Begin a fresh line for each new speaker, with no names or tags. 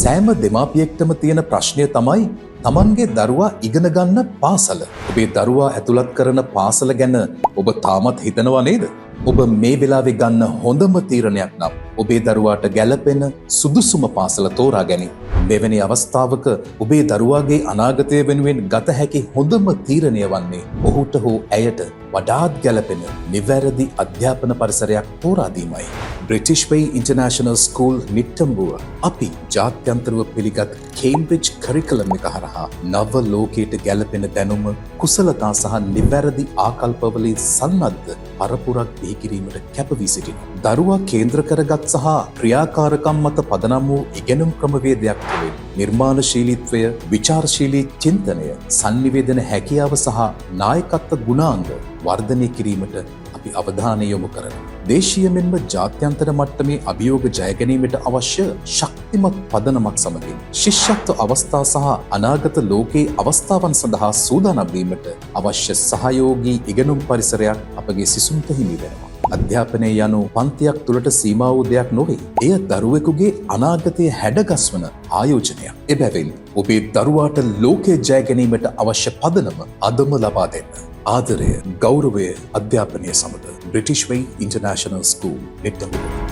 සෑම දෙමාපියෙක්ටම තියෙන ප්‍රශ්නය තමයි තමන්ගේ දරුවා ඉගෙන ගන්න පාසල. ඔබේ දරුවා ඇතුළත් කරන පාසල ගැන ඔබ තාමත් හිතනවා නේද? ඔබ මේ වෙලාවේ ගන්න හොඳම තීරණයක් නම් ඔබේ දරුවාට ගැළපෙන සුදුසුම පාසල තෝරා ගැනීම. මෙවැනි අවස්ථාවක ඔබේ දරුවාගේ අනාගතය වෙනුවෙන් ගත හැකි හොඳම තීරණය වන්නේ ඔහුට හෝ ඇයට වඩාත් ගැළපෙන නිවැරදි අධ්‍යාපන පරිසරයක් තෝරා දීමයි. බ්‍රිටිෂ් වේ ඉන්ටර්නැෂනල් ස්කූල් නිට්ටඹුව අපි ජාත්‍යන්තරව පිළිගත් කේම්බ්‍රිජ් කරිකලම් එක හරහා නව ලෝකයට ගැලපෙන දැනුම, කුසලතා සහ නිවැරදි ආකල්පවලින් සන්නද්ධ පරපුරක් බිහි කිරීමට කැපවී සිටිනවා. දරුවා කේන්ද්‍ර කරගත් සහ ක්‍රියාකාරකම් මත පදනම් වූ ඉගෙනුම් ක්‍රමවේදයක් තුළින් නිර්මාණශීලීත්වය, විචාරශීලී චින්තනය, සන්නිවේදන හැකියාව සහ නායකත්ව ගුණාංග වර්ධනය කිරීමට අපි අවධානය යොමු කරනවා. දේශීය මෙන්ම ජාත්‍යන්තර මට්ටමේ අභියෝග ජය ගැනීමට අවශ්‍ය ශක්තිමත් පදනමක් සමගින් ශිෂ්‍යත්ව අවස්ථා සහ අනාගත ලෝකයේ අවස්ථාවන් සඳහා සූදානම් වීමට අවශ්‍ය සහයෝගී ඉගෙනුම් පරිසරයක් අපගේ සිසුන්ට හිමි වෙනවා. අධ්‍යාපනය යනු පන්තියක් තුළට සීමා වූ දෙයක් නොවේ. එය දරුවෙකුගේ අනාගතය හැඩගස්වන ආයෝජනයක්. එබැවින් ඔබේ දරුවාට ලෝකය ජය ගැනීමට අවශ්‍ය පදනම අදම ලබා දෙන්න. ආදරය, ගෞරවය, අධ්‍යාපනය සමඟ බ්‍රිටිෂ් වෙයි ඉන්ටර්නැෂනල් ස්කූල්, නිට්ටඹුව.